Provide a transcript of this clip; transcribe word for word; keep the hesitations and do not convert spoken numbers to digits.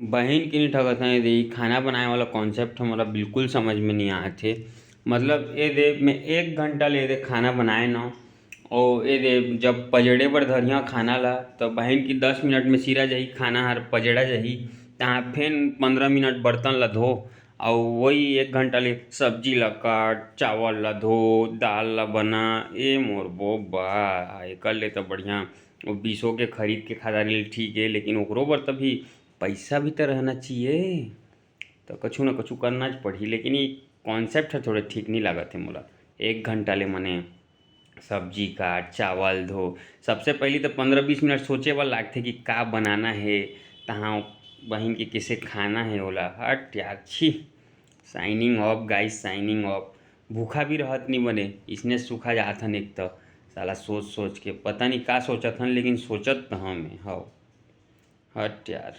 बहिन के नहीं ठगत हन, ये दे, ई खाना बनाए वाला कॉन्सेप्ट ह मोला बिल्कुल समझ में नहीं आत हे। मतलब, ये दे, मैं एक घंटा ले दे खाना बनाए न, ओ ये दे, जब पजड़े बर धरिया खाना ला, तो बहिन की दस मिनट में सिरा जाही, खाना हर पजड़ा जाही, तहाँ फेन पंद्रह मिनट बर्तन ला धो, अउ वही एक घंटा ले सब्जी ला काट, चावल ला धो, दाल ला बना। ए मोर बोबा, एकर ले तो बढ़िया वो बीसो के खरीद के खा डारे ले ठीक है, लेकिन ओकरो बर तभी पैसा भी तो रहना चाहिए, तो कछु ना कछु करना च पड़ही। लेकिन ये कॉन्सेप्ट ह थोड़े ठीक नहीं लागत है मोला। एक घंटा ले मने सब्जी काट, चावल धो, सबसे पहली तो पंद्रह बीस मिनट सोचे बर लागथे कि का बनाना है, तहाँ बहिन के किसे खाना है ओला। हट यार, छी। साइनिंग ऑफ गाइस, साइनिंग ऑफ। भूखा भी रहत नहीं बने, इसने सूखा जात हन एक तो। साला सोच सोच के पता नहीं का सोचत हन, लेकिन सोचत तो हमें हव। हट यार।